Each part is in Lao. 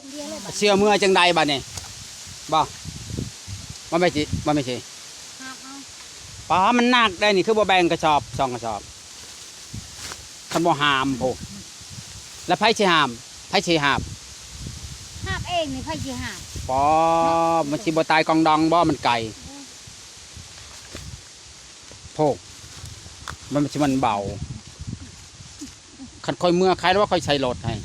ເຊື່ອເມືອຈັ່ງໃດບາດນີ້ ບໍ່ ບໍ່ແມ່ນຊິ ບໍ່ແມ່ນຊິ ຫາບເອົາ ປ້າ ມັນໜັກໄດ໋ນີ້ ຄືບໍ່ແບ່ງກະສອບ ສອງກະສອບ ຄັນບໍ່ຫາມພຸ້ນ ແລ້ວໃຜຊິຫາມ ໃຜຊິຫາບ ຫາບເອງນີ້ ໃຜຊິຫາບ ປ້າ ມັນຊິບໍ່ຕາຍກອງດອງບໍ່ ມັນໄກ ໂພ ມັນຊິມັນເບົາ ຄັນຂ້ອຍເມືອໃຄແລ້ວວ່າຂ້ອຍໃສ່ລົດໃຫ້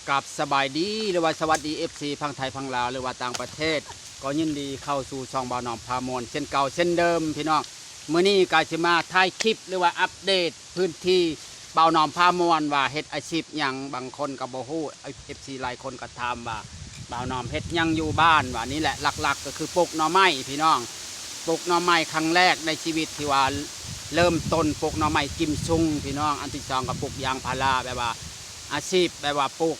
ກັບສະບາຍດີ ຫຼືວ່າສະຫວັດດີ ເອັຟຊີ ຝັ່ງໄທຝັ່ງລາວ ຫຼືວ່າຕ່າງປະເທດ ກໍຍິນດີເຂົ້າສູ່ຊ່ອງບ່າວໜອມພາມ່ວນເຊັ່ນເກົ່າເຊັ່ນເດີມພີ່ນ້ອງ. ມື້ນີ້ກໍຊິມາຖ່າຍຄລິບ ຫຼືວ່າອັບເດດພື້ນທີ່ບ່າວໜອມພາມ່ວນວ່າເຮັດອາຊີບຫຍັງ ບາງຄົນກໍບໍ່ຮູ້ ເອັຟຊີ ຫຼາຍຄົນກໍຖາມວ່າ ບ່າວໜອມເຮັດຫຍັງຢູ່ບ້ານ ວ່ານີ້ແຫຼະ ຫຼັກໆກໍຄືປູກໜໍ່ໄມ້ພີ່ນ້ອງ. ປູກໜໍ່ໄມ້ຄັ້ງແລກໃນຊີວິດທີ່ວ່າເລີ່ມຕົ້ນ ປູກໜໍ່ໄມ້ກິມຊຸງພີ່ນ້ອງ. ອັນທີສອງກໍປູກຢາງພາລາ ແບບວ່າອາຊີບແບບວ່າປູກ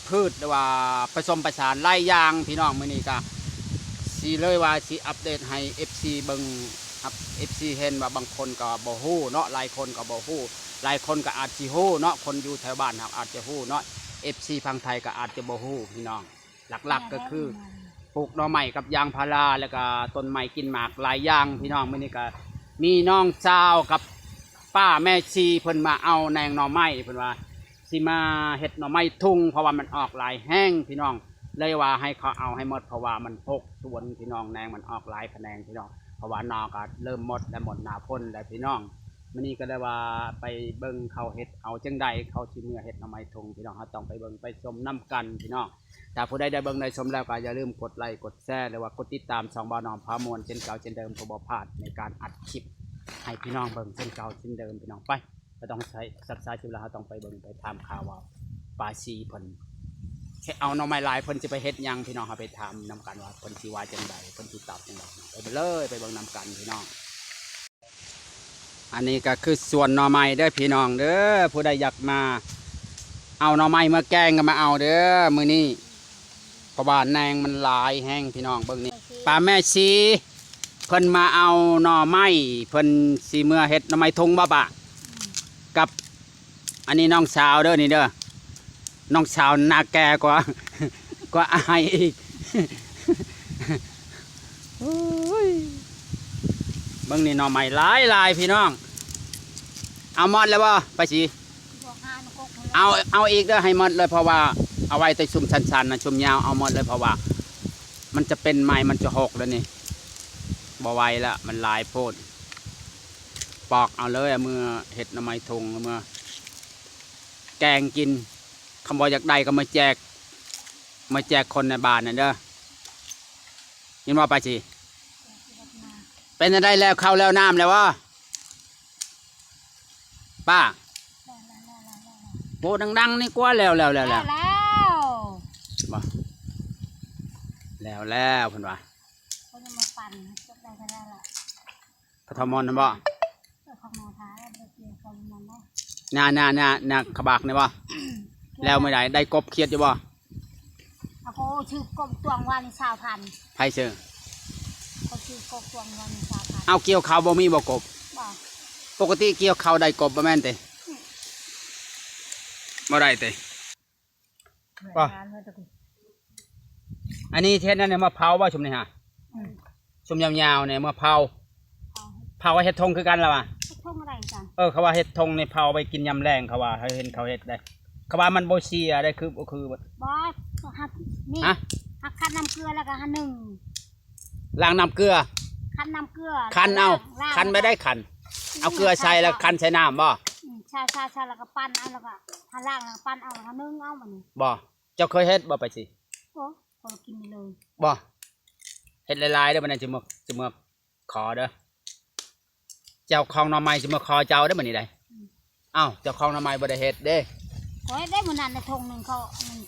ພືດ ຫຼືວ່າປະສົມປະສານຫຼາຍຢ່າງພີ່ນ້ອງ. ມື້ນີ້ກໍຊິເລີຍວ່າຊິອັບເດດໃຫ້ເອັຟຊີເບິ່ງ ອັບ ເອັຟຊີເຫັນວ່າບາງຄົນກໍບໍ່ຮູ້ເນາະ ຫຼາຍຄົນກໍບໍ່ຮູ້ ຫຼາຍຄົນກໍອາດຊິຮູ້ເນາະ ຄົນຢູ່ແຖວບ້ານເຮົາອາດຈະຮູ້ເນາະ ເອັຟຊີຝັ່ງໄທກໍອາດຈະບໍ່ຮູ້ພີ່ນ້ອງ. ຫຼັກໆກໍຄືປູກໜໍ່ໄມ້ກັບຢາງພາລາ ແລ້ວກໍຕົ້ນໄມ້ກິນໝາກຫຼາຍຢ່າງພີ່ນ້ອງ. ມື້ນີ້ກໍມີນ້ອງສາວກັບປ້າແມ່ຊີ ເພິ່ນມາເອົາແໜງໜໍ່ໄມ້ ເພິ່ນວ່າຊິມາເຮັດໜໍ່ໄມ້ທຸ່ງ ເພາະວ່າມັນອອກຫຼາຍແຮງພີ່ນ້ອງ ເລີຍວ່າໃຫ້ເຂົາເອົາໃຫ້ໝົດ ເພາະວ່າມັນຮົກສວນພີ່ນ້ອງ ແໜງມັນອອກຫຼາຍຂະແໜງພີ່ນ້ອງ ເພາະວ່າໜໍ່ກໍເລີ່ມໝົດແລ້ວ ໝົດໜ້າຝົນແລ້ວພີ່ນ້ອງ. ມື້ນີ້ກໍເລີຍວ່າໄປເບິ່ງເຂົາເຮັດເອົາຈັ່ງໃດ ເຂົາຊິເມືອເຮັດໜໍ່ໄມ້ທຸ່ງພີ່ນ້ອງ. ເຮົາຕ້ອງໄປເບິ່ງໄປຊົມນຳກັນພີ່ນ້ອງ. ຖ້າຜູ້ໃດໄດ້ເບິ່ງໄດ້ຊົມແລ້ວກໍຢ່າລືມກົດໄລກົດແຊ ຫຼືວ່າກົດຕິດຕາມຊ່ອງບ່າວໜອມພາມ່ວນເຊັ່ນເກົ່າເຊັ່ນເດີມ ເພື່ອບໍ່ພາດໃນການອັດຄລິບໃຫ້ພີ່ນ້ອງເບິ່ງເຊັ່ນເກົ່າເຊັ່ນເດີມພີ່ນ້ອງ. ໄປ ບໍ່ຕ້ອງໃຊ້ສັກສາຊິບລະ ເຮົາຕ້ອງໄປເບິ່ງໄປຖາມຂ່າວວ່າປ້າຊີເພິ່ນເອົາໜໍ່ໄມ້ຫຼາຍ ເພິ່ນຊິໄປເຮັດຫຍັງພີ່ນ້ອງ. ເຮົາໄປຖາມນຳກັນວ່າເພິ່ນຊິວ່າຈັ່ງໃດ ເພິ່ນຊິຕອບຈັ່ງໃດ ໄປເບິ່ງເລີຍ ໄປເບິ່ງນຳກັນພີ່ນ້ອງ. ອັນນີ້ກໍຄືສວນໜໍ່ໄມ້ເດີພີ່ນ້ອງເດີ ຜູ້ໃດຢາກມາເອົາໜໍ່ໄມ້ເມືອແກງກໍມາເອົາເດີມື້ນີ້ ເພາະວ່າແໜງມັນຫຼາຍແຮງພີ່ນ້ອງ. ເບິ່ງນີ້ ປ້າແມ່ຊີເພິ່ນມາເອົາໜໍ່ໄມ້ ເພິ່ນຊິເມືອເຮັດໜໍ່ໄມ້ທຸ່ງບໍ່ປ້າ? ກັບ ອັນນີ້ນ້ອງສາວເດີນີ້ເດີ ນ້ອງສາວໜ້າແກ່ກວ່າ ກວ່າອ້າຍອີກ. ໂອ້ຍ ເບິ່ງນີ້ໜໍ່ໄມ້ຫຼາຍໆ ພີ່ນ້ອງ. ເອົາໝົດແລ້ວບໍ່ ປ້າສີ? ບໍ່ຫານະກົກ ເອົາ ເອົາອີກເດີ ໃຫ້ໝົດເລີຍ ເພາະວ່າເອົາໄວ້ແຕ່ຊຸມສັ້ນໆນະ ຊຸມຍາວເອົາໝົດເລີຍ ເພາະວ່າມັນຈະເປັນໄມ້ ມັນຈະຫົກແລ້ວນີ້ ບໍ່ໄຫວລະ ມັນຫຼາຍໂພດ. ປອກເອົາເລີຍ ເອົາເມືອເຮັດໜໍ່ໄມ້ທຸ່ງ ເອົາເມືອແກງກິນ ຄັນບໍ່ຢາກໄດ້ກໍມາແຈກ ມາແຈກຄົນໃນບ້ານນັ້ນເດີ ຍິນບໍ່ປ້າສີ? ເປັນຈັ່ງໃດແລ້ວເຂົ້າແລ້ວນ້ຳແລ້ວບໍ່ປ້າ? ໂອ້ ດັງໆ ນີ້ກວ່າແລ້ວ ແລ້ວ ແລ້ວ ແລ້ວ ແລ້ວ ບໍ່ ແລ້ວ ແລ້ວເພິ່ນວ່າ ເພິ່ນມາປັ່ນຈົບໄດ້ກໍໄດ້ລະ. ກະທະມອນນັ້ນບໍ່? ເອີ ຂະບາກນີ້ບໍ່? ແລ້ວມື້ໃດໄດ້ກົບຂຽດຢູ່ບໍ່? ເອົາ ຂ້ອຍຊື້ກົບຕວງວານນີ້ຊາວພັນ. ໃຜຊື້? ຂ້ອຍຊື້ກົບຕວງວານນີ້ຊາວພັນ. ເອົາ ກ່ຽວເຂົ້າບໍ່ມີບໍ່ກົບ? ບໍ່. ປົກກະຕິກ່ຽວເຂົ້າໄດ້ກົບບໍ່ແມ່ນຕິ? ອືມ ບໍ່ໄດ້ຕິ? ບໍ່ ອັນນີ້ເຮັດອັນນີ້ມາເຜົາບໍ່ ຊຸມນີ້ຫາ? ອືມ ຊຸມຍາວໆນີ້ມາເຜົາ ເຜົາ ເຜົາເຮັດທົ່ງຄືກັນລະວ່າ? ເຮັດທົ່ງອະໄລຈັ່ງ? ເອີ ເຂົາວ່າເຮັດທົ່ງນີ້ເຜົາໄປກິນຍາມແລງ ເຂົາວ່າ ເຮົາເຫັນເຂົາເຮັດໄດ໋ ເຂົາວ່າມັນບໍ່ເສຍໄດ໋ ຄື ຄື ບໍ່ ນີ້ ຮະ? ຫາຄັນນ້ຳເກືອແລ້ວກໍຫາໜຶ້ງ ລ້າງນ້ຳເກືອ ຄັນນ້ຳເກືອ ຄັນເອົາ ລ້າງ ຄັນໄປໄດ້ຄັນ ເອົາເກືອໃສ່ແລ້ວຄັນໃສ່ນ້ຳບໍ່? ອືມ ໃສ່ ໃສ່ ໃສ່ແລ້ວກໍປັ່ນເອົາ ແລ້ວກໍຫາລ້າງ ແລ້ວກໍປັ່ນເອົາ ແລ້ວກໍໜຶ້ງເອົາບັດນີ້ ບໍ່? ເຈົ້າເຄີຍເຮັດບໍ່ ໄປຊິ? ໂອ້ ຂ້ອຍກິນນີ້ເລີຍ ບໍ່? ເຮັດຫຼາຍໆເດີ ບັດນີ້ຊິເມືອ ຊິເມືອຂໍເດີ ເຈົ້າຂອງໜໍ່ໄມ້ຊິເມືອຂໍເຈົ້າເດີ ບັດນີ້ໄດ໋. ອືມ ອ້າວ ເຈົ້າຂອງໜໍ່ໄມ້ບໍ່ໄດ້ເຮັດເດ້? ຂ້ອຍເຮັດໄດ້ມື້ນັ້ນນະ ຖົງໜຶ່ງ ເຂົາ ອືມ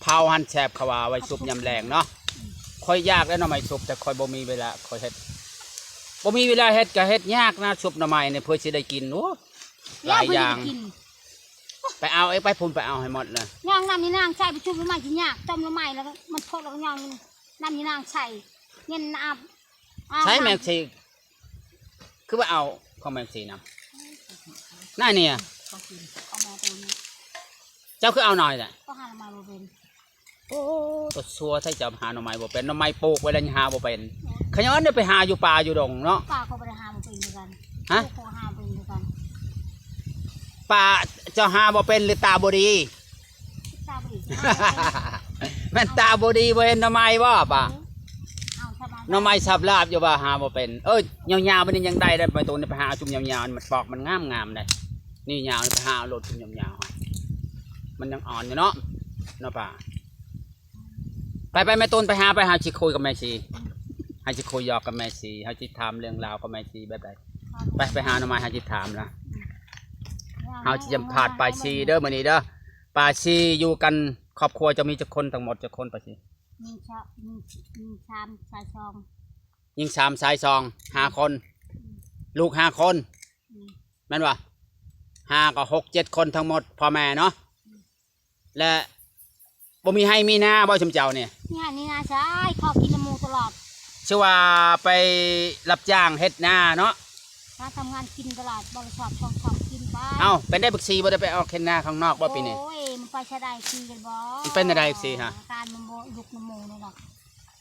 ເຜົາຫັ້ນແຊບ ເຂົາວ່າໄວ້ຊຸບຍາມແລງເນາະ. ອືມ ຂ້ອຍຢາກໄດ້ໜໍ່ໄມ້ຊຸບ ແຕ່ຂ້ອຍບໍ່ມີເວລາ ຂ້ອຍເຮັດ ບໍ່ມີເວລາເຮັດ ກໍເຮັດຍາກນະ ຊຸບໜໍ່ໄມ້ນີ້ ເພື່ອຊິໄດ້ກິນ ໂອ້ ຫຼາຍຢ່າງ ແລ້ວເພິ່ນຈະໄປກິນ ໄປເອົາເອງ ໄປພຸ້ນ ໄປເອົາໃຫ້ໝົດເລີຍ. ຍ່າງນຳຍານາງໃສ່ໄປຊຸບໜໍ່ໄມ້ກິນຍາກ ຕົ້ມໜໍ່ໄມ່ແລ້ວກໍມັນທົດ ແລ້ວກໍຍ່າງນຳຍານາງໃສ່ ເງິນອາບ ອາບ ໃຊ້ແມັກຊີ ຄືວ່າເອົາຂອງແມັກຊີນຳ ນາຍນີ້ ເອົາມາຕົວນີ້ ເຈົ້າຄືເອົາໜ້ອຍແທ້? ກໍຫາໜໍ່ໄມ້ບໍ່ເປັນ. ໂອ້ ຕົວຊົ່ວແທ້ ເຈົ້າຫາໜໍ່ໄມ້ບໍ່ເປັນ ໜໍ່ໄມ້ປູກໄວ້ແລ້ວຍັງຫາບໍ່ເປັນ ຂະຫຍອນໄດ້ໄປຫາຢູ່ປ່າຢູ່ດົງເນາະ. ປ່າກໍບໍ່ໄດ້ຫາບໍ່ເປັນຄືກັນ ຮະ ປູກກໍຫາບໍ່ເປັນຄືກັນ. ປ່າເຈົ້າຫາບໍ່ເປັນ ຫຼືຕາບໍ່ດີ? ຕາບໍ່ດີ ແມ່ນຕາບໍ່ດີ ບໍ່ເຫັນໜໍ່ໄມ້ບໍ່? ປ່າ ເອົາຊະມາ ໜໍ່ໄມ້ສັບລາບຢູ່ວ່າຫາບໍ່ເປັນ. ເອີ ຍາວໆ ມັນຍັງໄດ້ເດ້ ໄມ້ຕົ້ນນີ້ ໄປຫາຊຸມຍາວໆ ມັນປອກມັນງາມໆ ເດ້. ນີ້ຍາວ ໄປຫາເອົາໂລດຊຸມຍາວໆ ມັນຍັງອ່ອນຢູ່ເນາະ ເນາະ ປ້າ. ໄປໆ ແມ່ຕົ້ນ ໄປຫາ ໄປຫາ ຊິຄຸຍກັບແມ່ຊີ ໃຫ້ຊິຄຸຍຫຍອກກັບແມ່ຊີ ເຮົາຊິຖາມເລື່ອງລາວກັບແມ່ຊີແບບໃດ. ໄປ ໄປຫາໜໍ່ໄມ້ ເຮົາຊິຖາມລະ ເຮົາຊິສຳພາດປ້າຊີເດີ ມື້ນີ້ເດີ. ປ້າຊີ ຢູ່ກັນຄອບຄົວເຈົ້າມີຈັກຄົນ ທັງໝົດຈັກຄົນ ປ້າຊີ? ຍິງຊະ ຍິງ ຍິງສາມ ຊາຍສອງ ຍິງສາມ ຊາຍສອງ ຫ້າຄົນ ອືມ ລູກຫ້າຄົນ ອືມ ແມ່ນບໍ່? ຫ້າກໍຫົກເຈັດຄົນທັງໝົດ ພໍ່ແມ່ເນາະ ອືມ ແລະ ບໍ່ມີໄຮ່ມີນາບໍ່ຊຸມເຈົ້ານີ້? ມີໄຮ່ມີນາໃສ ຂໍກິນນຳໝູ່ຕະຫຼອດ ຊື່ວ່າໄປຮັບຈ້າງເຮັດນາເນາະ ຫາທຳງານກິນຕະຫຼອດ ບໍ່ໄດ້ຊອບຊ່ອງຊອບກິນໄປ. ເອົ້າ ເປັນໄດ້ບັກຊີ ບໍ່ໄດ້ໄປອອກເຮັດນາຂ້າງນອກບໍ່ປີນີ້? ໂອ້ຍ ມັນໄປຊະໄດ໋ ຊີກັນບໍ່? ມັນເປັນແນວໃດບັກຊີຫະ? ການມັນບໍ່ລຸກນຳໝູ່ນີ້ດອກ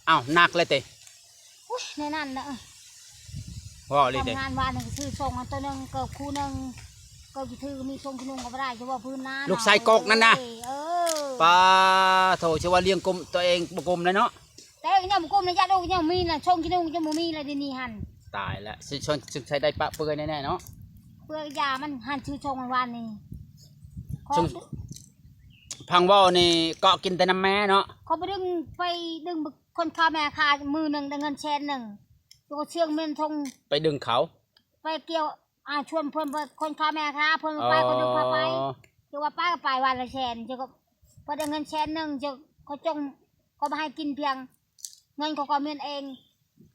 ເອົ້າ ໜັກເລີຍຕິ? ໂອ້ຍ ແນວນັ້ນນະ ເວົ້າອີ່ຫຼີເດ້. ທຳງານວານນີ້ກໍຊື້ສົ່ງອັນໂຕໜຶ່ງ ເກີບຄູ່ໜຶ່ງ ເກີບຢູ່ຖືກມີສົ່ງຄູ່ໜຶ່ງກໍບໍ່ໄດ້ ຈະເວົ້າພື້ນນາ ລູກຊາຍກົກນັ້ນນະ. ເອີ ປ້າໂທ້ ຊິວ່າລ້ຽງກຸມຕົວເອງບໍ່ກຸມແລ້ວເນາະ. ແຕ່ຍັງບໍ່ກຸມນະ ຍາດລູກຍັງມີນະ ສົ່ງຂີ້ນຸ່ງຍັງບໍ່ມີລະດຽວນີ້ຫັ້ນ. ຕາຍແລ້ວ ຊິຊົນ ຊິໃຊ້ໄດ້ປະເປືອຍແນ່ໆເນາະ. ເປືອຍຢາມັນຫັ້ນ ຊື້ສົ່ງວານນີ້ ຂອງ ຟັງເວົ້ານີ້ເກາະກິນແຕ່ນຳແມ່ເນາະ. ເຂົາໄປດຶງ ໄປດຶງຄົນຄ້າແມ່ຄ້າ ມື້ໜຶ່ງໄດ້ເງິນແສນໜຶ່ງ ແລ້ວກໍເຊື່ອງເງິນທົ່ງ ໄປດຶງເຂົາ ໄປກ່ຽວ ອ່າ ຊວນເພິ່ນ ເພິ່ນຄົນຄ້າແມ່ຄ້າ ເພິ່ນໄປ ອໍ ກໍດຶງພາໄປ ເຈົ້າວ່າໄປກໍໄປວັນລະແສນ ເຈົ້າກໍ ເພິ່ນໄດ້ເງິນແສນໜຶ່ງ ເຈົ້າ ເຂົາຈົ່ງ ເຂົາບໍ່ໃຫ້ກິນພຽງ ເງິນເຂົາກໍມີເອງ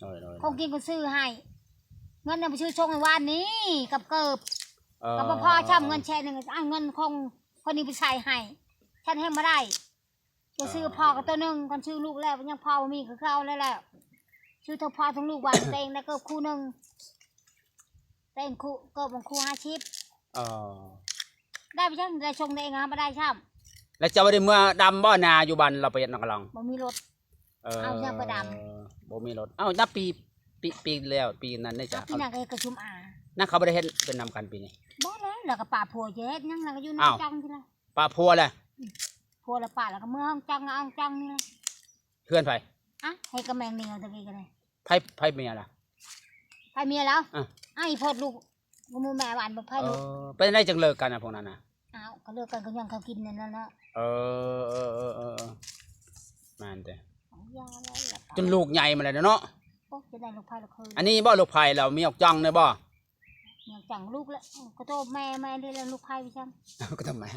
ໂດຍໆໆ ຂອງກິນກໍຊື້ໃຫ້ ເງິນນະໄປຊື້ສົ່ງໃຫ້ວານນີ້ກັບເກີບ ເອີ ກໍບໍ່ພໍຊ້ຳ ເງິນແສນໜຶ່ງ ເອົາເງິນຂອງຄົນນີ້ໄປໃຊ້ໃຫ້ ສັນແຮງບໍ່ໄດ້. ຈະຊື້ພໍ່ກໍຕົວໜຶ່ງ ຄັນຊື້ລູກແລ້ວຍັງພໍ່ບໍ່ມີຄືເກົ່າແລ້ວແຫຼະ ຊື້ທັງພໍ່ທັງລູກ ວ່າຕົວເອງໄດ້ເກີບຄູ່ໜຶ່ງ ຕົວເອງຄູ່ ເກີບຂອງຄູ່ຫ້າສິບ ອໍ ໄດ້ໄປຈັ່ງໃດ ສົ່ງຕົວເອງຫາບໍ່ໄດ້ຊ້ຳ. ແລ້ວເຈົ້າບໍ່ໄດ້ເມືອດຳບໍ່ນາຢູ່ບ້ານລາວປະຢັດນະກະລອງ? ບໍ່ມີລົດ ເອີ ເອົາຫຍັງໄປດຳ ບໍ່ມີລົດ. ເອົ້າ ນັບປີ ປີ ປີແລ້ວ ປີນັ້ນເດ້ ເອົາ ຈະ ປີນັ້ນກໍເຮັດກະຊຸມອາ ນັ້ນເຂົາບໍ່ໄດ້ເຮັດເປັນນຳກັນປີນີ້? ບໍ່ແລ້ວ ລາວກໍປະຜົວ ຈະເຮັດຫຍັງ ລາວກໍຢູ່ນອກ ເອົ້າ ຈ້ອງພີ້ລະ ປະຜົວແຫຼະ ອືມ ຜົວລະປະ ລາວກໍເມືອອອກຈ້ອງ ອອກຈ້ອງນີ້ລະ. ເຮືອນໃຜ? ອະ ໃຫ້ກະແມ່ງນີ້ເອົາແຕ່ກີ້ກໍໄດ້. ໃຜ ໃຜເມຍລະ? ໃຜເມຍລາວ? ອະ ອ້າຍໂພດລູກ ບໍ່ມີແມ່ບ້ານບໍ່ໃຜລູກ. ເອີ ເປັນຈັ່ງໃດຈຶ່ງເລີກກັນນະພວກນັ້ນນະ? ອ້າວ ກໍເລີກກັນກໍຍ້ອນເຂົາກິນນັ້ນແຫຼະເນາະ. ເອີ ເອີ ເອີ ເອີ ແມ່ນເດ້ ຢ່າແລ້ວ ຈົນລູກໃຫຍ່ມາແລ້ວເນາະ. ໂອ້ ຈະໄດ້ລູກໃຜລູກເຂີຍ ອັນນີ້ບໍ່ ລູກໃຜລາວ ມີອອກຈ້ອງແດ່ບໍ່? ຍັງຈັ່ງລູກແຫຼະ ກະໂຕແມ່ ແມ່ນີ້ແຫຼະ ລູກໃຜໄປຊ້ຳ ກະໂຕແມ່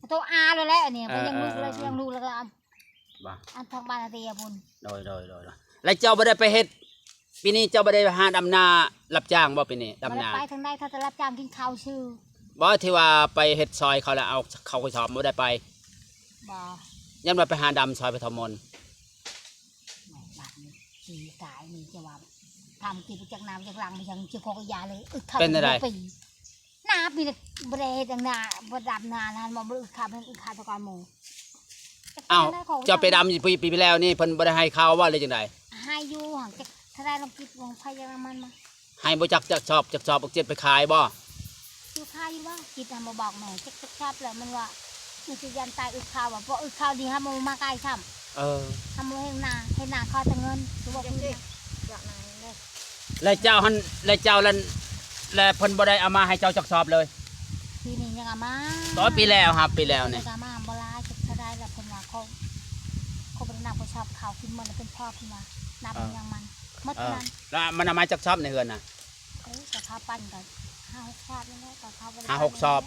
ກະໂຕອາແລ້ວແຫຼະ ອັນນີ້ ເອີ ບໍ່ຍັງລູກແລ້ວ ເອີ ຍັງລູກແລ້ວກໍ ບໍ່ ອັນທາງບ້ານອາເຕຍພຸ້ນ. ໂດຍ ໂດຍ ໂດຍ ໂດຍ ແລ້ວເຈົ້າບໍ່ໄດ້ໄປເຮັດ ປີນີ້ເຈົ້າບໍ່ໄດ້ຫາດຳນາ ຮັບຈ້າງບໍ່ປີນີ້ ດຳນາ? ບໍ່ໄດ້ໄປທາງໃດ ຖ້າແຕ່ຮັບຈ້າງກິນເຂົ້າຊື່. ບໍ່ ທີ່ວ່າໄປເຮັດຊ່ອຍເຂົາແລ້ວເອົາເຂົ້າກະສອບ ບໍ່ໄດ້ໄປ? ບໍ່ ຢ້ານວ່າໄປຫາດຳຊ່ອຍພະທອງມົນ. ແມ່ນບາດນີ້ ຊິຕາຍນີ້ ຈະວ່າທຳກິນໄປຈັກໜ້າຈັກຫຼັງໄປຫຍັງ ຊິຂໍກະຢາເລີຍ ອຶດເຂົ້າ ເປັນຈັ່ງໃດ? ນາປີນີ້ບໍ່ໄດ້ເຮັດຫຍັງນາ ບໍ່ດຳນານັ້ນ ບໍ່ ບໍ່ໄດ້ອຶດເຂົ້າ ບໍ່ໄດ້ອຶດເຂົ້າແຕ່ກ່ອນໝູ່. ອ້າວ ເຈົ້າໄປດຳປີ ປີ ປີແລ້ວນີ້ ເພິ່ນບໍ່ໄດ້ໃຫ້ເຂົ້າບໍ່ ຫຼືຈັ່ງໃດ? ໃຫ້ຢູ່ ຫາກຈັກເທົ່າໃດລອງກິດຂອງໃຜຢ່າງມັນມາ ໃຫ້ບໍ່ຈັກຈັກຊອບ ຈັກຊອບ ເຈັດໄປຂາຍບໍ່? ຄືຂາຍຢູ່ບໍ່? ກິດນະ ບໍ່ບອກແມ່ ຈັກ ຈັກຊອບແລ້ວ ມັນວ່າ ມັນຊິຢ້ານຕາຍອຶດເຂົ້າ ບໍ່ອຶດເຂົ້ານີ້ ເຮົາບໍ່ມາໃກ້ຊ້ຳ. ເອີ ທຳເຮັດນາ ເຮັດນາຂໍແຕ່ເງິນ ຄືວ່າພື້ນນະ. ແລ້ວເຈົ້າຫັ້ນ ແລ້ວເຈົ້ານັ້ນ ແລ້ວເພິ່ນບໍ່ໄດ້ເອົາມາໃຫ້ເຈົ້າຈັກຊອບເລີຍ? ປີນີ້ຍັງເອົາມາ ຕອນປີແລ້ວ ຮັບປີແລ້ວນີ້ ເອົາມາບໍ່ຫຼາຍ ຈັກເທົ່າໃດແລ້ວ ເພິ່ນວ່າເຂົາ ເຂົາບໍ່ໄດ້ນັບ ເຂົາຊອບເຂົ້າກິນໝົດແລ້ວ ເພິ່ນພໍເພິ່ນວ່າ ນັບຍັງມັນໝົດນັ້ນ. ແລ້ວມັນເອົາມາຈັກຊອບໃນເຮືອນນະ? ໂອ້ຍ ກໍເຂົາປັ່ນກໍຫ້າຫົກຊອບນີ້ແຫຼະ ກໍເຂົາບໍ່ໄດ້ ຫ້າຫົກຊອບ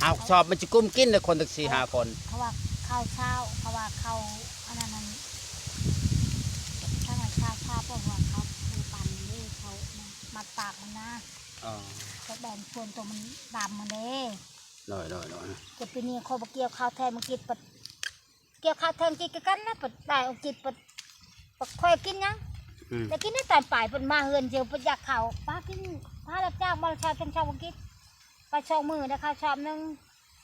ຫ້າຫົກຊອບ ມັນຊິກຸ້ມກິນໄດ້ຄົນຕັ້ງສີ່ຫ້າຄົນ. ເຂົາວ່າເຂົ້າເຊົ້າ ເຂົາວ່າເຂົ້າອັນນັ້ນ ທາງອັນເຊົ້າ ເຊົ້າ ເພາະວ່າເຂົາບໍ່ໄດ້ປັ່ນເດ້ ເຂົາມັດປາກມັນນາ. ອໍ ແຕ່ແບ່ງສ່ວນຕົວມັນດຳຫັ້ນເດ້. ໂດຍໆໆ ແຕ່ປີນີ້ຂ້ອຍບໍ່ກ່ຽວເຂົ້າແທນມັງກິດ ປະ ກ່ຽວເຂົ້າແທນກິດຄືກັນນະ ປະ ໄດ້ອັງກິດ ປະ ປະ ຂ້ອຍກິນຫຍັງ? ອືມ ໄດ້ກິນໃນຕອນປາຍ ເພິ່ນມາເຮືອນເຈີ ເພິ່ນຢາກເຂົ້າ ປາກິນ ພາຮັບຈ້າງມາເຊົ້າ ເຊົ້າອັງກິດ ໄປສອງມື້ໄດ້ເຂົ້າຊອບໜຶ່ງ.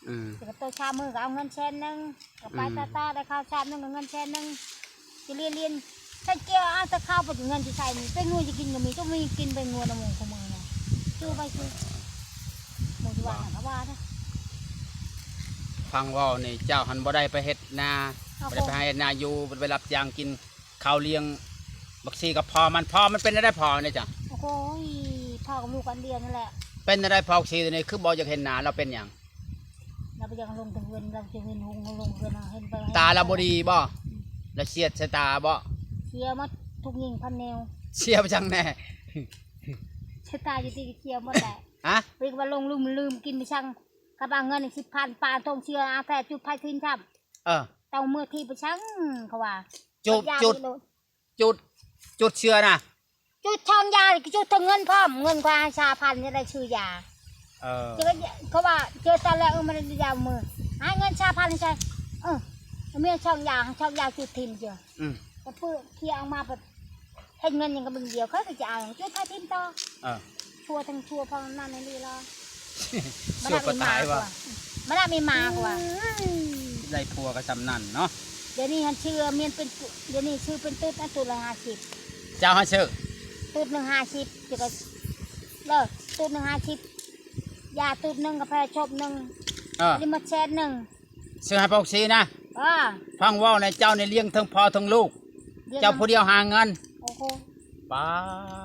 ອືມ ແລ້ວກໍໂຕສາມມື້ກໍເອົາເງິນແສນໜຶ່ງ ກໍໄປ ອືມ ຕໍ່ໆ ໄດ້ເຂົ້າຊອບໜຶ່ງ ກໍເງິນແສນໜຶ່ງ ຊິລຽນ ລຽນ ໃສ່ເກຍ ເອົາແຕ່ເຂົ້າ ເປັນເງິນຊິໃຊ້ນີ້ ເປັນງົວຊິກິນກໍມີ ຕ້ອງມີກິນເປັນງົວນຳໝູ່ຄູ່ມື້ນະ ຊື່ໄປຊື່ ໝູ່ທີ່ວ່ານັ້ນກໍວ່ານະ. ຟັງເວົ້ານີ້ ເຈົ້າຫັ້ນບໍ່ໄດ້ໄປເຮັດນາ ບໍ່ໄດ້ໄປຫາເຮັດນາຢູ່ ໄປຮັບຈ້າງກິນເຂົ້າລ້ຽງບັກຊີກັບພໍ່ມັນ. ພໍ່ມັນເປັນແນວໃດ ພໍ່ນີ້ຈ້ະ? ໂອ້ຍ ພໍ່ກັບລູກອັນດຽວນັ້ນແຫຼະ. ເປັນແນວໃດພໍ່ບັກຊີນີ້ ຄືບໍ່ຢາກເຮັດນາ ລາວເປັນຫຍັງ? ລາວບໍ່ຢາກລົງແຕ່ເຮືອນ ລາວຈະເຫັນຮຸ່ງລົງເຮືອນ ເຫັນໄປ ຕາລາວບໍ່ດີບໍ່? ອືມ ລາວສຽດສາຍຕາບໍ່? ເສຍໝົດທຸກຍິງພັນແນວ. ເສຍໄປຈັ່ງແດ່? ສາຍຕາຢູ່ທີ່ເສຍໝົດແຫຼະ. ຮະ? ເພິ່ນວ່າລົງລືມ ລືມກິນໄປຊັ້ນ ກໍວ່າເງິນສິບພັນ ປາຕົງເສຍ ອາແທ້ຈຸດໄຟຖິ້ມຊ້ຳ. ເອີ ຕ້ອງເມືອທີ່ໄປຊັ້ນ ເຂົາວ່າ ຈຸດ ຈຸດ ຈຸດ ຈຸດເຊື້ອນະ ຈຸດຊອງຢາ ຈຸດທັງເງິນພ້ອມ ເງິນກວ່າຫ້າພັນ ຈະໄດ້ຊື້ຢາ. ເອີ ເຂົາວ່າເຈີຕອນແລກ ເອີ ມັນໄດ້ຢາມື້ ໃຫ້ເງິນສາມພັນໃສ່ ເອີ ເມືອຊອງຢາ ຊອງຢາຈຸດຖິ້ມເຈີ ອືມ ກໍເປີດເຄຍອອກມາ ເຮັດເງິນຫຍັງກໍບຶງດຽວ ເຂົາກໍຈະເອົາຈຸດໄຟຖິ້ມຕໍ່. ເອີ ຊົ່ວທັງຊົ່ວ ເພາະນັ້ນນີ້ລະ ຊົ່ວປະຕາຍວ່າ ມາລະມີມາກວ່າ ໄດ້ຜົວກໍຊ່ຳນັ້ນເນາະ. ດຽວນີ້ຫັ້ນຊື່ມຽນເປັນ ດຽວນີ້ຊື່ເປັນຕຸດ ຕຸດລະຫ້າສິບ. ເຈົ້າໃຫ້ຊື້ຕຸດໜຶ່ງຫ້າສິບ ຈະກໍເລີກຕຸດໜຶ່ງຫ້າສິບ ຢາຕຸດໜຶ່ງ ກາແຟຊົບໜຶ່ງ ເອີ ອັນນີ້ໝົດແສນໜຶ່ງ. ຊື້ໃຫ້ພວກຊີນະ. ເອີ ຟັງເວົ້າໃນເຈົ້ານີ້ລ້ຽງເທິງພໍ່ເທິງລູກ ເຈົ້າຜູ້ດຽວຫາເງິນ. ໂອ້ໂຫ ປ້າ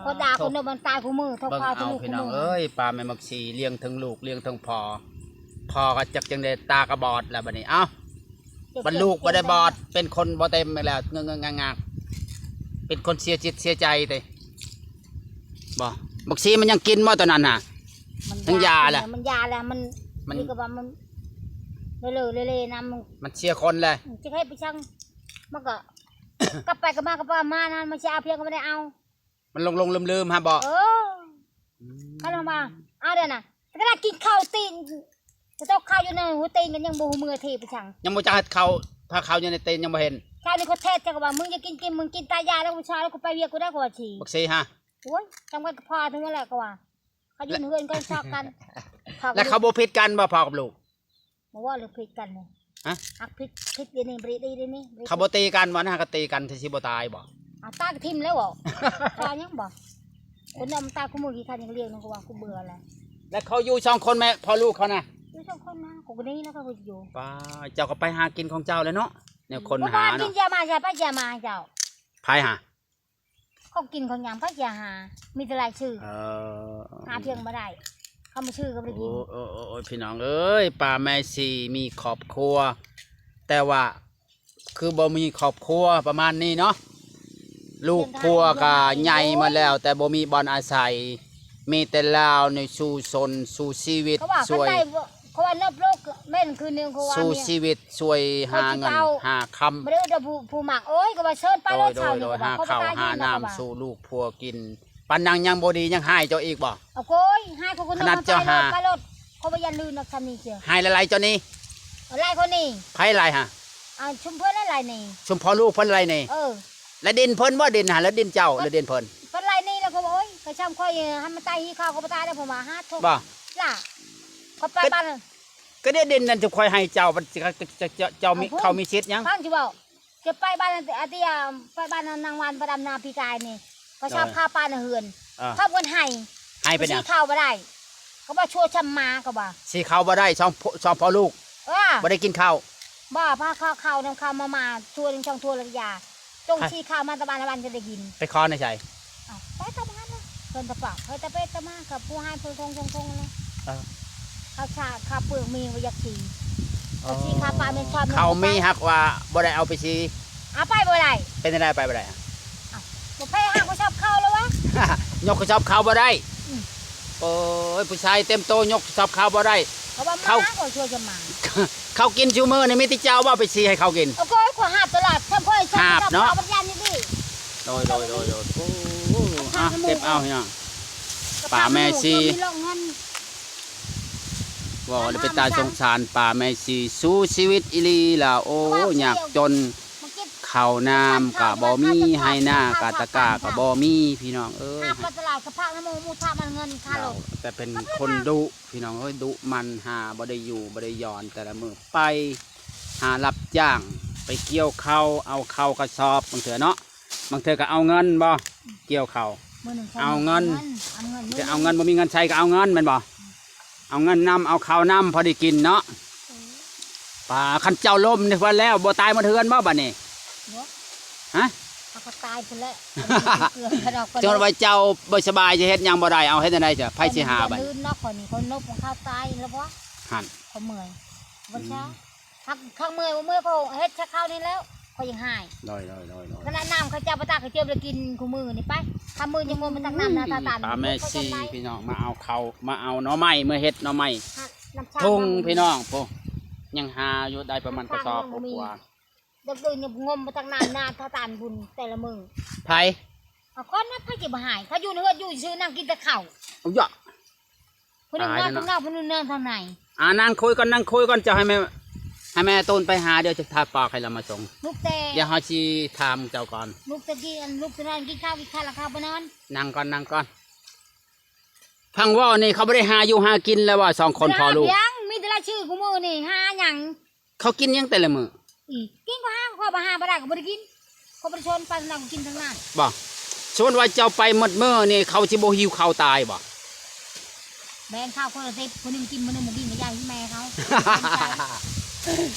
ຄົນດ່າຄົນເດີ ມັນຕາຍຄູ່ມື້ ເບິ່ງເອົາພີ່ນ້ອງເອີຍ ປ້າແມ່ໝາກສີລ້ຽງເທິງລູກລ້ຽງເທິງພໍ່ ພໍ່ກໍຈັກຈັ່ງໃດຕາກໍບອດແລ້ວບັດນີ້. ເອົ້າ ບັດລູກບໍ່ໄດ້ບອດ ເປັນຄົນບໍ່ເຕັມອີກແລ້ວ ເງືອກໆງາກໆ ເປັນຄົນເສຍຈິດເສຍໃຈຕິ ບໍ່ ບັກຊີມັນຍັງກິນບໍ່ຕອນນັ້ນຫະ? ມັນຢາແຫຼະ ມັນຢາແລ້ວ ມັນ ມັນ ນີ້ກໍວ່າມັນເລີເລນຳ ມັນເສຍຄົນແຫຼະ ອືມ ຈະເຮັດໄປຈັ່ງ ມັນກໍ ກັບໄປກັບມາກັບມານັ້ນ ມັນຊິເອົາພຽງກໍບໍ່ໄດ້ເອົາ ມັນຫຼົງໆລືມໆຫາບໍ່? ເອີ ອືມ ຄັນວ່າ ເອົາເດີນະ ຂະໜາດກິນເຂົ້າຕີນ ກະຕົກເຂົ້າຢູ່ໃນຫົວຕີນກໍຍັງບໍ່ຮູ້ເມືອທີ່ໄປສັງ ຍັງບໍ່ຈັກເຮັດເຂົ້າ ພາເຂົ້າຢູ່ໃນຕີນຍັງບໍ່ເຫັນ. ເຈົ້ານີ້ຂໍແທ້ ເຈົ້າກໍວ່າ ມຶງຢ່າກິນ ກິນ ມຶງກິນຕາຢາແລ້ວ ຜູ້ຊາຍແລ້ວ ກູໄປວຽກກູໄດ້ ກໍວ່າຊິ ບັກຊີຫະ ໂອ້ຍ ຈັງຫວັດກໍພໍເທົ່ານັ້ນແຫຼະ ກໍວ່າ ເຂົາຢູ່ເຮືອນກໍຊອກກັນ ແລ້ວເຂົາບໍ່ຜິດກັນບໍ່ ພໍ່ກັບລູກ? ບໍ່ເວົ້າເລື່ອງຜິດກັນເລີຍ ຮະ ຫາກຜິດ ຜິດດຽວນີ້ ບໍ່ໄດ້ດີດຽວນີ້ ເຂົາບໍ່ຕີກັນບໍ່ນະ ຫາກະຕີກັນຊິບໍ່ຕາຍບໍ່? ອາ ຕາຍກະຖິ້ມແລ້ວບໍ່ ຕາຍຍັງບໍ່? ຄົນນຳຕາຍຄູ່ມື້ ຂີ້ຄັນຍັງລ້ຽງນຳ ກະວ່າກູເບື່ອແລ້ວ. ແລ້ວເຂົາຢູ່ສອງຄົນແມ່ ພໍ່ລູກເຂົານະ? ຢູ່ສອງຄົນນະ ກູກໍນີ້ແລ້ວ ເຂົາກໍຢູ່. ປ້າ ເຈົ້າກໍໄປຫາກິນຂອງເຈົ້າແລ້ວເນາະ ແນວຄົນຫາເນາະ. ກິນຢາມາ ຢາ ໄປຢາມາເຈົ້າ. ໃຜຫາ? ຂອງກິນຂອງຫຍັງ ໃຜຊິຫາ ມີແຕ່ລາຍຊື່. ເອີ ຫາພຽງບໍ່ໄດ້ ຄຳວ່າຊື່ກໍບໍ່ໄດ້ກິນ. ໂອ້ຍ ໂອ້ຍ ໂອ້ຍ ພີ່ນ້ອງເອີຍ ປ້າແມ່ຊີມີຄອບຄົວ ແຕ່ວ່າຄືບໍ່ມີຄອບຄົວປະມານນີ້ເນາະ ລູກຜົວກໍໃຫຍ່ໝົດແລ້ວ ແຕ່ບໍ່ມີບ່ອນອາໄສ ມີແຕ່ລາວນີ້ສູ້ຊົນ ສູ້ຊີວິດ ເຂົາວ່າ ຊ່ວຍ ຄັນໄດ້ ເຂົາວ່ານັບໂລກແມ່ນຄືໜຶ່ງ ເຂົາວ່າ ສູ້ຊີວິດຊ່ວຍຫາເງິນຫາຄຳ ບໍ່ໄດ້ເອົາຜູ້ ຜູ້ມັກ ໂອ້ຍ ກໍວ່າເຊີນໄປໂລດ ໂດຍ ໂດຍ ຫາເຂົ້າຫານ້ຳສູ່ລູກຜົວກິນ ປານນາງຍັງບໍ່ດີ ຍັງຮ້າຍເຈົ້າອີກບໍ່? ໂອ້ຍ ຮ້າຍ ຂ້ອຍກໍນັບ ຂະໜາດເຈົ້າຫາ ໄປໂລດ ຂ້ອຍບໍ່ຢ້ານລືນດອກ ຊ່ຳນີ້ເທື່ອ ຮ້າຍຫຼາຍໆ ເຈົ້ານີ້ ຫຼາຍກວ່ານີ້ ໃຜຫຼາຍຫະ? ອ່າ ຊຸມເພິ່ນຫຼາຍໆນີ້ ຊຸມພໍ່ລູກເພິ່ນຫຼາຍນີ້ ເອີ ແລະດິນເພິ່ນບໍ່ ດິນຫັ້ນ ແລະດິນເຈົ້າ ແລະດິນເພິ່ນ ເພິ່ນຫຼາຍນີ້ ແລ້ວກໍວ່າ ໂອ້ຍ ກໍຊ່ຳຂ້ອຍ ໃຫ້ມັນຕາຍຮີຂ້າວກໍບໍ່ຕາຍແລ້ວ ເພິ່ນວ່າ ຫາໂທ້ ບໍ່ ລະ ຂ້ອຍໄປບ້ານ ກໍໄດ້ດິນນັ້ນ ຈະຂ້ອຍໃຫ້ເຈົ້າ ເຈົ້າມີ ເຈົ້າມີສິດຫຍັງ? ຟັງຊິເວົ້າ ຈະໄປບ້ານອາຕິ ອາ ໄປບ້ານນາງວານ ໄປດຳນາປີກາຍນີ້ ກໍຊອບ ເອີ ຂ້າວປານເຮືອນ ເອີ ເຂົາເພິ່ນໃຫ້ ໃຫ້ເປັນຫຍັງ? ຊິເຂົ້າບໍ່ໄດ້ ກໍບໍ່ຊົ່ວຊ່ຳໝາ ກໍວ່າ ຊິເຂົ້າບໍ່ໄດ້ ສອງ ສອງພໍ່ລູກ ເອີ ບໍ່ໄດ້ກິນເຂົ້າ ບໍ່ ພາເຂົ້າ ເຂົ້ານຳເຂົ້າມາ ມາຖ້ວຍໜຶ່ງສອງຖ້ວຍແລ້ວກໍຢ່າ ຈົ່ງ ໃຜ ຊິເຂົ້າມາແຕ່ບ້ານລະວັນຈະໄດ້ກິນ ໄປຂໍໃນໃສ? ເອົາ ໄປຕາມຫັ້ນລະ ເພິ່ນຕະປາກ ເພິ່ນຕະເປັດຕະມາ ກັບຜູ້ໃຫ້ຜູ້ທົງຊົງທົງນັ້ນແຫຼະ ເອີ ເຂົ້າສາ ເຂົ້າເປືອກມີບໍ່ຢາກສີ ເອີ ເຂົາສີ ເຂົ້າປາແມ່ນຊອບ ເຂົ້າມີ ຫາກວ່າບໍ່ໄດ້ເອົາໄປສີ ເອົາໄປບໍ່ໄດ້ ເປັນຈັ່ງໃດໄປບໍ່ໄດ້? ເອົ້າ ບໍ່ແພ້ຫາກວ່າຊອບເຂົ້າແລ້ວວະ ຍົກກະສອບເຂົ້າບໍ່ໄດ້ ອືມ ໂອ້ຍ ຜູ້ຊາຍເຕັມໂຕຍົກກະສອບເຂົ້າບໍ່ໄດ້ ເຂົາວ່າໝາ ເຂົາ ເຂົາຊ່ວຍຈະໝາ ເຂົາກິນຊຸມື້ນີ້ມີແຕ່ເຈົ້າບໍ່ໄປສີໃຫ້ເຂົາກິນ ໂອ້ຍ ຂ້ອຍຫາບຕະຫຼອດ ຊ່ຳຂ້ອຍ ຫາບເນາະ ເຂົາບໍ່ໄດ້ຢ້ານນີ້ຕິ ໂດຍ ໂດຍ ໂດຍ ໂດຍ ໂອ້ ເກັບເອົາພີ່ນ້ອງ ປາແມ່ຊີ ເວົ້າແລ້ວເປັນຕາສົງສານປາແມ່ຊີ ສູ້ຊີວິດອີ່ຫຼີລະ. ໂອ້ ຍາກຈົນ ເຂົ້ານ້ຳກະບໍ່ມີ ໄຮ່ນາກະຕະກ້າກະບໍ່ມີ ພີ່ນ້ອງເອີຍ. ແຕ່ເປັນຄົນດຸ ພີ່ນ້ອງເອີຍ ດຸໝັ່ນ ຫາບໍ່ໄດ້ຢູ່ບໍ່ໄດ້ຢອນ ແຕ່ລະມື້ໄປຫາຮັບຈ້າງ ໄປກ່ຽວເຂົ້າ ເອົາເຂົ້າກະສອບ ບາງເທື່ອເນາະ ບາງເທື່ອກະເອົາເງິນບໍ່ ກ່ຽວເຂົ້າ ເອົາເງິນ ເອົາເງິນ ບໍ່ມີເງິນໃຊ້ກະເອົາເງິນແມ່ນບໍ່? ເອົາເງິນນຳ ເອົາເຂົ້ານຳ ພໍໄດ້ກິນເນາະ. ປາ ຄັນເຈົ້າລົ້ມນີ້ ແລ້ວບໍ່ຕາຍໝົດເຮືອນບໍ່ບາດນີ້? ຮະ ເຮົາກະຕາຍພຸ້ນແຫຼະ. ສົມມຸດວ່າເຈົ້າບໍ່ສະບາຍ ຈະເຮັດຫຍັງບໍ່ໄດ້ ເອົາເຮັດແນວໃດ ໃຜຊິຫາບາດນີ້? ເນາະ ຂ້ອຍນີ້ ຄົນນົບຂອງເຂົາຕາຍແລ້ວບໍ່? ຫັ້ນ ຂ້ອຍເມື່ອຍ ບໍ່ຊາ ຄັກ ຄັກເມື່ອຍບໍ່ເມື່ອຍ ຂ້ອຍເຮັດຊະເຂົານີ້ແລ້ວ ຂ້ອຍຍັງຫາຍ. ໂດຍໆໆໆ ຂະໜາດນ້ຳເຂົາເຈົ້າປະຕັກ ເຂົາເຈົ້າບໍ່ໄດ້ກິນຄູ່ມື້ນີ້ໄປ ຄຳມື້ຍັງງົມມາຕັກນ້ຳນາທາຕານ ປາແມ່ຊີ ພີ່ນ້ອງ ມາເອົາເຂົ້າ ມາເອົາໜໍ່ໄມ້ ເມືອເຮັດໜໍ່ໄມ້ ທຸງພີ່ນ້ອງ ໂອ້ ຍັງຫາຢູ່ໄດ້ປະມານກະສອບກວ່າ ເດັກໆນີ້ງົມມາຕັກນ້ຳນາທາຕານພຸ້ນແຕ່ລະມື້. ໃຜ? ເອົາກ່ອນນະ ໃຜຊິບໍ່ຫາຍ ເຂົາຢູ່ໃນເຮືອນຢູ່ຊື່ ນັ່ງກິນແຕ່ເຂົ້າ. ເອົາຢະ ຜູ້ໜຶ່ງນອນທາງນອກ ຜູ້ໜຶ່ງນອນທາງໃນ. ອ່າ ນັ່ງຄຸຍກ່ອນ ນັ່ງຄຸຍກ່ອນ ເຈົ້າໃຫ້ແມ່ ໃຫ້ແມ່ຕູນໄປຫາ ດຽວຈະຖ້າປາກໃຫ້ລາວມາສົ່ງ. ລຸກແຕ່ ດຽວເຮົາຊິຖາມເຈົ້າກ່ອນ. ລຸກແຕ່ກີ້ ອັນລຸກແຕ່ນັ້ນກິນເຂົ້າ ກິນເຂົ້າແລ້ວເຂົ້າໄປນອນ. ນັ່ງກ່ອນ ນັ່ງກ່ອນ. ຟັງເວົ້ານີ້ ເຂົາບໍ່ໄດ້ຫາຢູ່ຫາກິນແລ້ວວ່າ ສອງຄົນພໍ່ລູກ ຍັງມີແຕ່ລາຍຊື່ຄູ່ມື້ນີ້ ຫາຫຍັງ? ເຂົາກິນຫຍັງແຕ່ລະມື້? ອີ ກິນກໍຫາ ຂ້ອຍບໍ່ຫາບໍ່ໄດ້ກໍບໍ່ໄດ້ກິນ ຂ້ອຍບໍ່ໄດ້ຊົນ ໄປທາງໃດກໍກິນທາງນັ້ນ. ບໍ່ ສົມມຸດວ່າເຈົ້າໄປໝົດມື້ນີ້ ເຂົາຊິບໍ່ຫິວເຂົ້າຕາຍບໍ່? ແບ່ງເຂົ້າຄົນລະສິບ ຜູ້ໜຶ່ງກິນ ຜູ້ໜຶ່ງບໍ່ກິນ ກໍຢ່າໃຫ້ແມ່ເຂົາ.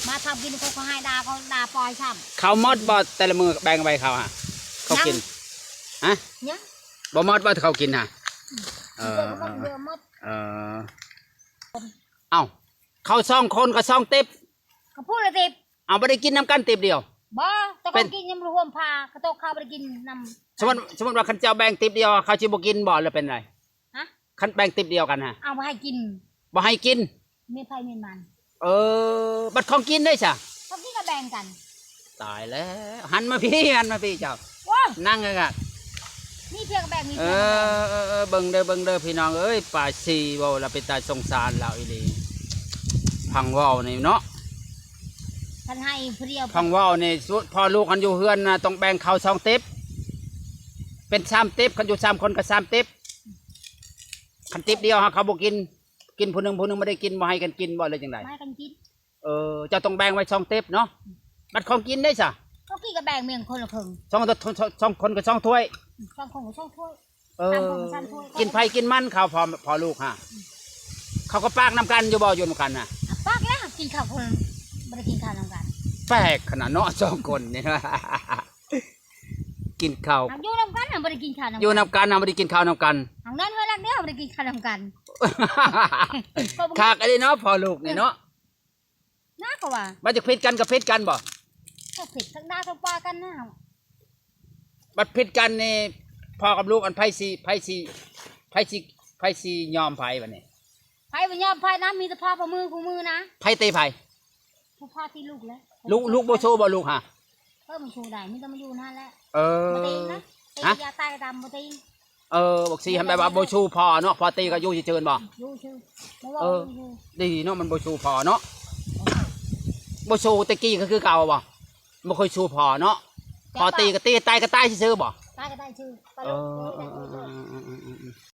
ມາທຳກິນ ເຂົາກໍໃຫ້ດ່າ ເຂົາດ່າປ່ອຍຊ້ຳ. ເຂົາໝົດບໍ່ແຕ່ລະມື້ ແບ່ງໄວ້ເຂົາຫະ ເຂົາກິນ ຫະ? ຍັງ ບໍ່ໝົດບໍ່ ເຂົາກິນຫະ? ເອີ ເອີ ເອີ ເອີ ເອີ ເອົ້າ ເຂົາສອງຄົນກໍສອງຕິບ ກໍຜູ້ລະຕິບ. ເອົາ ບໍ່ໄດ້ກິນນຳກັນຕິບດຽວ? ບໍ່ ແຕ່ເຂົາກິນຍັງບໍ່ໄດ້ຮ່ວມພາ ກະໂຕະເຂົາບໍ່ໄດ້ກິນນຳ. ສົມມຸດ ສົມມຸດວ່າຄັນເຈົ້າແບ່ງຕິບດຽວ ເຂົາຊິບໍ່ກິນບໍ່ ຫຼືເປັນໃດ? ຮະ? ຄັນແບ່ງຕິບດຽວກັນຫະ ເອົາບໍ່ໃຫ້ກິນ ບໍ່ໃຫ້ກິນ ເມນໃຜເມນມັນ. ເອີ ບັດຂອງກິນເດ້ຊະ? ຂອງກິນກໍແບ່ງກັນ. ຕາຍແລ້ວ ຫັນມາພີ້ ຫັນມາພີ້ເຈົ້າ ໂອ້ຍ ນັ່ງກັນ ມີເທື່ອກໍແບ່ງ ມີ ເອີ ເທື່ອກໍແບ່ງ. ເອີ ເອີ ເບິ່ງເດີ ເບິ່ງເດີ ພີ່ນ້ອງເອີຍ ປາຊີ ເວົ້າລະເປັນຕາສົງສານລາວອີ່ຫຼີ. ຟັງເວົ້ານີ້ເນາະ ຄັນໃຫ້ຜູ້ດຽວ ຟັງເວົ້ານີ້ ຊຸດພໍ່ລູກອັນຢູ່ເຮືອນນະ ຕ້ອງແບ່ງເຂົ້າສອງຕິບ ເປັນສາມຕິບ ຄັນຢູ່ສາມຄົນກໍສາມຕິບ. ຄັນຕິບດຽວຫາເຂົາບໍ່ກິນ ກິນຜູ້ໜຶ່ງ ຜູ້ໜຶ່ງບໍ່ໄດ້ກິນ ບໍ່ໃຫ້ກັນກິນບໍ່ ຫຼືຈັ່ງໃດ? ບໍ່ໃຫ້ກັນກິນ. ເອີ ເຈົ້າຕ້ອງແບ່ງໄວ້ສອງຕິບເນາະ. ບັດຂອງກິນເດ້ຊະ? ຂອງກິນກໍແບ່ງແມ່ນຄົນລະເຄິ່ງ ສອງ ສອງຄົນກໍສອງຖ້ວຍ. ສອງຄົນກໍສອງຖ້ວຍ. ເອີ ສາມຄົນກໍສາມຖ້ວຍ. ກິນໃຜກິນມັນ ເຂົາພໍ່ ພໍ່ລູກຫາ ເຂົາກໍປາກນຳກັນຢູ່ບໍ່ ຢູ່ນຳກັນນະ? ປາກແລ້ວ ກິນເຂົ້າຄົນ ບໍ່ໄດ້ກິນເຂົ້ານຳກັນ. ແປກຂະໜາດເນາະ ສອງຄົນນີ້ ກິນເຂົ້າ ຢູ່ນຳກັນ ບໍ່ໄດ້ກິນເຂົ້ານຳກັນ ຢູ່ນຳກັນ ບໍ່ໄດ້ກິນເຂົ້ານຳກັນ. ເຮົານອນເຮືອນຫຼັງດຽວ ບໍ່ໄດ້ກິນເຂົ້ານຳກັນ. ຄັກອີ່ຫຼີເນາະ ພໍ່ລູກນີ້ເນາະ. ນາກໍວ່າ ບັດຢາກຜິດກັນກໍຜິດກັນບໍ່? ກໍຜິດທັງດ່າທັງປາກັນນະ. ບັດຜິດກັນນີ້ ພໍ່ກັບລູກ ອັນໃຜຊິ ໃຜຊິ ໃຜຊິ ໃຜຊິຍອມໃຜບັດນີ້? ໃຜບໍ່ຍອມໃຜນະ ມີແຕ່ພໍ່ປະມືຄູ່ມື້ນະ. ໃຜຕີໃຜ? ພໍ່ ພໍ່ຕີລູກແຫຼະ. ລູກ ລູກບໍ່ສູ້ບໍ່ລູກຫາ? ເອີ ບໍ່ສູ້ໄດ້ ມີແຕ່ມາຢູ່ຫັ້ນແຫຼະ. ເອີ ບໍ່ຕີນະ ຕີ ຫະ? ຢ່າຕາຍກໍຕາມ ບໍ່ຕີ. ເອີ ບັກຊີຫັ້ນແບບວ່າບໍ່ສູ້ພໍ່ເນາະ ພໍ່ຕີກໍຢູ່ຊື່ໆບໍ່? ຢູ່ຊື່ ບໍ່ເວົ້າ. ເອີ ຢູ່ ດີເນາະ ມັນບໍ່ສູ້ພໍ່ເນາະ ບໍ່ສູ້ແຕ່ກີ້ກໍຄືເກົ່າບໍ່? ບໍ່ເຄີຍສູ້ພໍ່ເນາະ ພໍ່ຕີກໍຕີ ຕາຍກໍຕາຍຊື່ໆບໍ່? ຕາຍກໍຕາຍຊື່. ເອີ ເອີ ເອີ ເອີ.